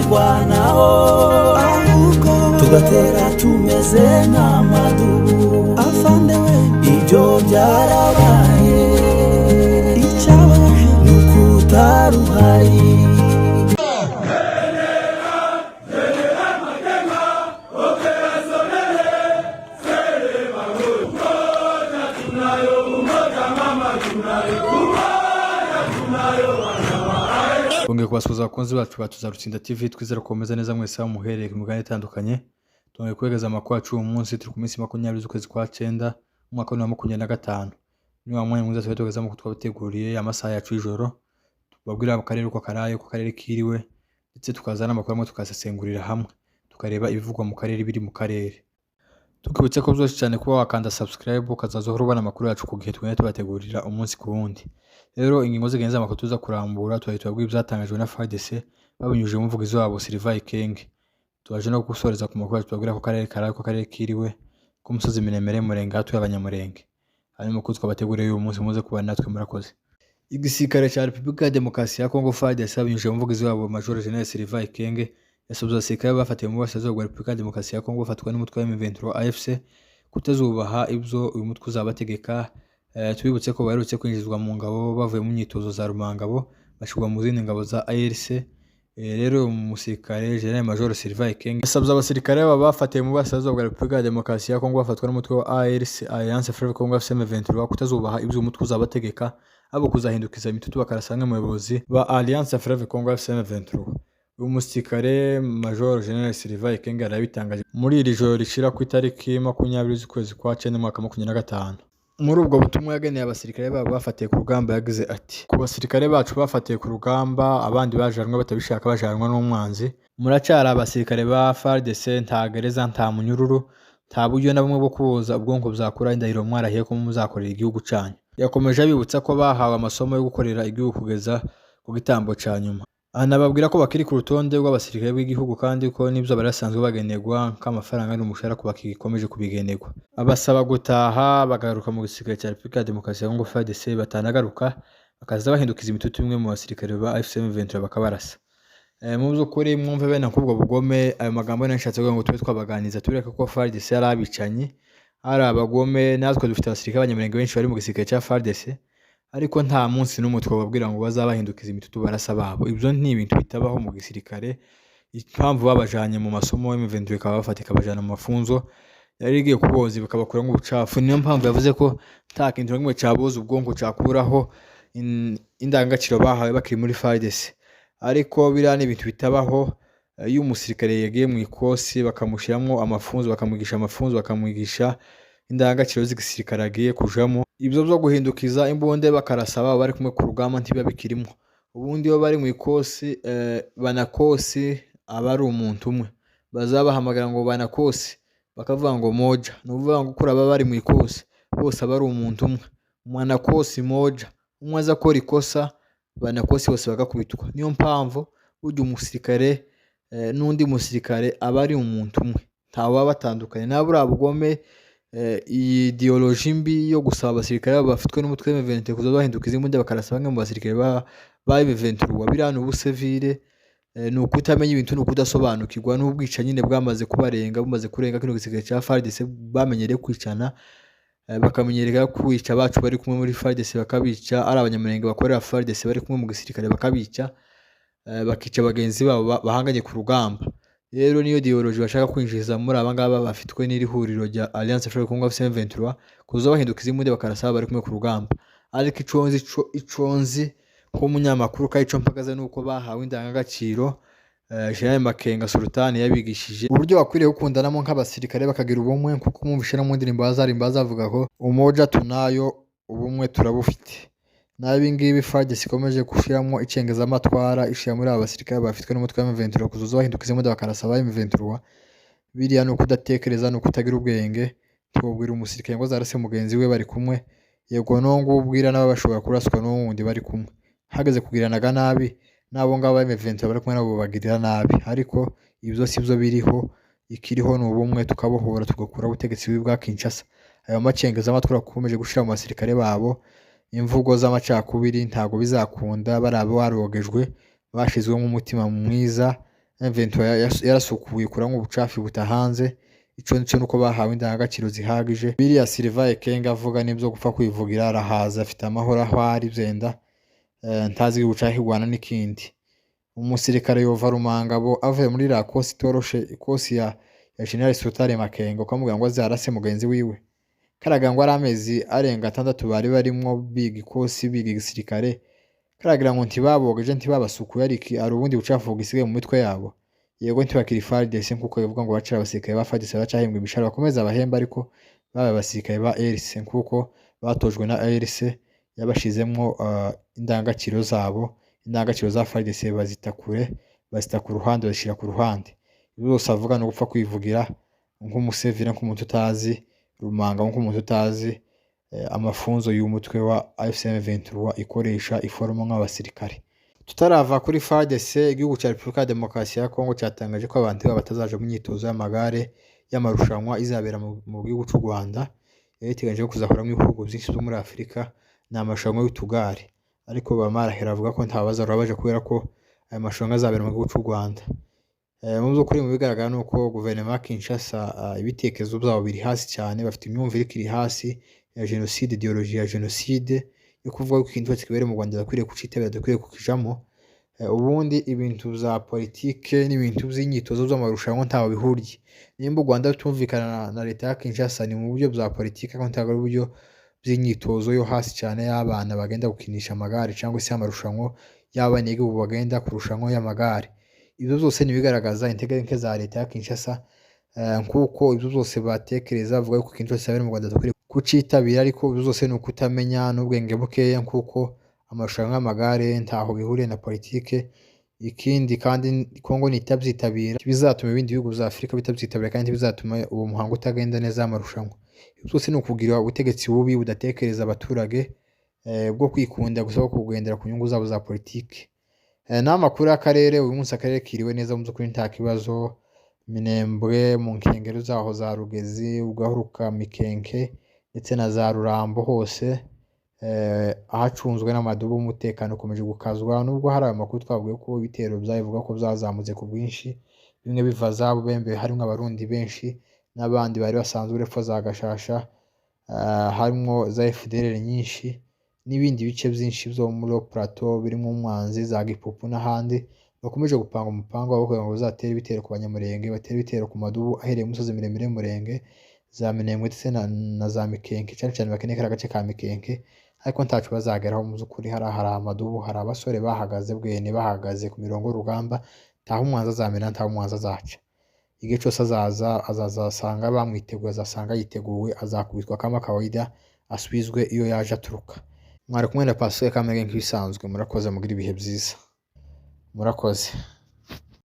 Twirwanaho Ahubwo tugatera tumeze nk'amadubu. Afande we, Ibyo byarabaye. Icyababaje Ni uko utari uhari. Twongeye kubasuhuza, abakunzi bacu ba Tuzarutsinda TV. Twizera ko mumeze neza mwese aho muherereye ku migabane itandukanye. Twongeye kubagezaho amakuru yacu uyu munsi. Turi ku minsi 20 z'ukwezi kwa cyenda, umwaka wa 2025. Ni wa mwanya mwiza tuba tugezaho amakuru twabateguriye amasaha yacu y'ijoro, tubabwira akarere uko karaye, uko akarere kiriwe, ndetse tukaza n'amakuru amwe tukasesengurira hamwe, tukareba ibivugwa mu karere, biri mu karere. Tukibutse ko byoroshye cyane kuba wakanda subscribe, ukazaza uhora ubona amakuru yacu ku gihe tugenda tubategurira umunsi ku wundi. Rero ingingo zigenza amakuru tuza kurambura, tuhita tubabwira ibyatangajwe na FARDC babinyujije mu muvugizi wabo Sylvain Ekenge. Turaje no gusoreza ku makuru yacu, tubabwira ko akarere karaye, ko akarere kiriwe, ku misozi miremire y'Umurenge hatuye Abanyamurenge. Hanyuma amakuru twabateguriye uyu munsi, muze kubana natwe. Murakoze. Igisirikare cya Repubulika ya Demokarasi ya Kongo, FARDC, babinyujije mu muvugizi wabo Major General Sylvain Ekenge, yasabye abasirikare bafatiwe mu burasirazuba bwa Repubulika ya Demokarasi ya Kongo bafatwa n'umutwe wa M23 AFC kutazubaha ibyo uyu mutwe uzabategeka. Tubibutse ko baherutse kwinjizwa mu ngabo bavuye mu myitozo za Rumangabo, bashyirwa mu zindi ngabo za ARC. Rero umusirikare General Major Sylvain Ekenge yasabye abasirikare baba bafatiwe mu burasirazuba bwa Repubulika ya Demokarasi ya Kongo bafatwa n'umutwe wa ARC, Alliance Fleuve Congo, AFC M23, kutazubaha ibyo umutwe uzabategeka, abo kuzahindukiza imitutu bakarasa bamwe mu bayobozi ba Alliance Fleuve Congo AFC M23. Uyu musirikare Major General Sylvain Ekenge yarabitangaje muri iri joro rishira ku itariki 20 z'ukwezi kwa cyenda, umwaka 25. Muri ubwo butumwa yageneye abasirikare babo bafatiye ku rugamba, yagize ati: "Ku basirikare bacu bafatiye ku rugamba, abandi bajanwe batabishaka, bajanwa n'umwanzi, muracyari abasirikare ba FARDC. Nta gereza, nta munyururu, nta buryo na bumwe bwo kuboza ubwonko buzakura indahiro mwarahiye ko muzakorera igihugu cyanyu." Yakomeje abibutsa ko bahawe amasomo yo gukorera igihugu kugeza ku gitambo cya nyuma, anababwira ko bakiri ku rutonde rw'abasirikare b'igihugu, kandi ko n'ibyo bari basanzwe bagenerwa nk'amafaranga n'umushahara ko bakikomeje kubigenerwa. Abasaba gutaha bagaruka mu gisirikare cya Repubulika ya Demokarasi ya Kongo, FARDC, batanagaruka bakaza bahindukiza imitutu imwe mu basirikare ba AFC M23 bakabarasa. Mu by'ukuri mwumve bene nk'ubwo bugome. Ayo magambo niyo nshatse kugira ngo tube twabaganiriza, tureke ko FARDC ari abicanyi, ari abagome. Natwe dufite abasirikare b'Abanyamulenge benshi bari mu gisirikare cya FARDC, ariko nta munsi n'umwe twababwira ngo bazabahindukiza imitutu barasa babo. Ibyo ni ibintu bitabaho mu gisirikare. Impamvu babajanye mu masomo, M23 ikaba bafata ikabajana mu mafunzo, yari igiye kuboza bikabakuramo ubucafu. Niyo mpamvu yavuze ko nta kintu na kimwe cyaboza ubwonko, cyakuraho indangagaciro bahawe bakiri muri FARDC. Ariko biriya ni ibintu bitabaho. Iyo umusirikare yagiye mu ikosi, bakamushyiramo amafunzo, bakamwigisha amafunzo, bakamwigisha indangagaciro z'igisirikare agiye kujamo, ibyo byo guhindukiza imbunde bakarasa babo bari kumwe ku rugamba ntibiba bikirimo. Ubundi iyo bari mu ikosi, banakosi aba ari umuntu umwe. Bazabahamagara ngo banakosi, bakavuga ngo moja. Ni ukuvuga ngo kuri aba bari mu ikosi bose aba ari umuntu umwe, mwanakosi moja. Umwe aza akora ikosa, banakosi bose bagakubitwa. Niyo mpamvu burya umusirikare n'undi musirikare aba ari umuntu umwe, ntawe baba batandukanye. Nawe buriya bugome, iyi idéologie mbi yo gusaba abasirikare babo bafitwe n'umutwe wa M23 kuza bahinduka imbunda bakarasa bamwe mu basirikare ba M23, biriya ni ubusevire, ni ukutamenya ibintu, ni ukudasobanukirwa n'ubwicanyi nyine bwamaze kubarenga, bumaze kurenga kino gisirikare cya FARDC. Bamenyereye kwicana, bakamenyerera kwica abacu bari kumwe muri FARDC, bakabica, ari Abanyamulenge bakorera FARDC bari kumwe mu gisirikare bakabica, bakica bagenzi babo bahanganye ku rugamba. Rero niyo idéologie bashaka kwinjiza muri aba ngaba bafitwe n'iri huriro rya Alliance Fleuve Congo AFC M23, kuza bahindukiza imbunda bakarasa bari kumwe ku rugamba. Ariko ico nzi, ico nzi nk'umunyamakuru kandi ico mpagaze, nuko bahawe indangagaciro. General Makenga Sultani yabigishije uburyo bakwiriye gukundanamo nk'abasirikare, bakagira ubumwe, kuko mwumvishe no mu ndirimbo bazarimba bazavuga ko umoja tunayo, ubumwe turabufite. Naho ibi ngibi FARDC ikomeje gushyiramo icengezamatwara, ishyira muri aba basirikare bafitwe n'umutwe wa M23 kuzoza bahindukiza imbunda bakarasa aba M23, biriya ni ukudatekereza, ni ukutagira ubwenge. Twobwira umusirikare ngo azarase mugenzi we bari kumwe? Yego, n'uwo nguwo ubwira nawe bashobora kuraswa n'uwo wundi bari kumwe. Hageze kugiranaga nabi n'abo ngabo ba M23 bari kumwe nabo babagirira nabi, ariko ibyo si byo biriho. Ikiriho ni ubumwe, tukabohora, tugakuraho ubutegetsi bubi bwa Kinshasa. Ayo macengezamatwara bakomeje gushyira mu basirikare babo, imvugo z'amacakubiri, ntabwo bizakunda. Bariya barogejwe, bashyizwemo umutima mwiza. M23 yarasukuye ikuramo ubucafu buta hanze. Ico nico nuko bahawe indangagaciro zihagije. Biriya Sylvain Ekenge avuga nibyo gupfa kwivugira, arahaza, afite amahoro aho ari, byenda ntazi igihugu cakirwana n'ikindi. Umusirikare yova Rumangabo avuye muri la kosi itoroshe, ikosi ya General Sultani Makenga, ukamubwira ngo azarase mugenzi wiwe. Karagira ngo ari amezi arenga 6 bari barimwo biga ikosi, biga igisirikare. Karagira ngo ntibabogeje, ntibabasukuye, ariko hari ubundi bucafu bugisigaye mu mitwe yabo. Yego, ntibakiri FARDC nkuko bivuga ngo bacira abasirikare ba FARDC baracahembwa imishahara, bakomeza bahemba, ariko babaye abasirikare ba RC nkuko batojwe na RC yabashizemwo indangagaciro zabo. Indangagaciro za FARDC bazita kure, bazita ku ruhande, bazishira ku ruhande. Ibyo byose avuga ni ugupfa kwivugira nk'umusevira, nk'umuntu utazi Rumanga, nk'umuntu utazi amafunzo y'umutwe wa AFC M23 ikoresha iforoma nk'abasirikare. Tutarava kuri FARDC, igihugu cya Repubulika ya Demokarasi ya Kongo cyatangaje ko abantu babo batazaja mu myitozo y'amagare y'amarushanwa izabera mu gihugu cy'u Rwanda. Yari iteganyijwe kuzahoramo ibihugu byinshi byo muri Afurika, ni amarushanwa y'utugare, ariko Bamarahera avuga ko nta bazahora baje kubera ko aya marushanwa azabera mu gihugu cy'u Rwanda. Mu by'ukuri, mu bigaragara ni uko guverinoma ya Kinshasa, ibitekerezo byabo biri hasi cyane, bafite imyumvire ikiri hasi ya jenoside, idéologie ya jenoside yo kuvuga ko ikintu cyose kibereye mu Rwanda bakwiriye kucitabira, dukwiriye kukijamo. Ubundi ibintu bya politike n'ibintu by'imyitozo by'amarushanwa ntaho bihuriye. Nimba u Rwanda rutumvikana na leta ya Kinshasa ni mu buryo bwa politike, ariko ntabwo ari uburyo by'imyitozo yo hasi cyane y'abana bagenda gukinisha amagare cyangwa se amarushanwa y'abanyagihugu bagenda kurushanwa y'amagare. Ibyo byose ni ibigaragaza intege nke za leta ya Kinshasa, nk'uko ibyo byose batekereza bavuga ko ikintu cyose cyabera mu Rwanda dukwiriye kucitabira, ariko ibyo byose ni ukutamenya n'ubwenge bukeya, nk'uko amarushanwa y'amagare ntaho bihuriye na politike. Ikindi kandi, Kongo nitabyitabira bizatuma ibindi bihugu bya Afurika bitabyitabira, kandi bizatuma uwo muhango utagenda neza w'amarushanwa. Ibyo byose ni ukugira ubutegetsi bubi budatekereza abaturage, bwo kwikunda gusa, bwo kugendera ku nyungu zabo za politike. N'amakuru y'akarere uyu munsi, akarere kiriwe neza mu by'ukuri, nta kibazo. Minembwe mu nkengero zaho za Rugezi, ugahuruka Mikenke ndetse na za Rurambo hose, ahacunzwe n'amadubu, umutekano ukomeje gukazwa, nubwo hari ayo makuru twavuye ko ibitero byabivuga ko byazamutse ku bwinshi, bimwe biva za Bubembe harimo Abarundi benshi n'abandi bari basanzwe urepfo za Gashasha, harimo za FDLR nyinshi n'ibindi bice byinshi byo muri Plateau birimo Umwanzi, za Gipupu n'ahandi. Bakomeje gupanga umupango wabo kugira ngo bazatere ibitero ku Banyamurenge, batere ibitero ku madubu ahereye mu misozi miremire y'Umurenge, za Minembwe ndetse na za Mikenke, cyane cyane bakeneye kariya gace ka Mikenke, ariko ntaco bazageraho mu by'ukuri. Hari amadubu, hari abasore bahagaze bwene, bahagaze ku mirongo y'urugamba. Ntaho umwanzi azamena, ntaho umwanzi azaca. Igihe cyose azaza, azaza asanga bamwiteguye, azasanga yiteguwe, azakubitwa kama kawaida, asubizwe iyo yaje aturuka. Mwari kumwe na Pascal Kamege nk'ibisanzwe. Murakoze, mugire ibihe byiza, murakoze.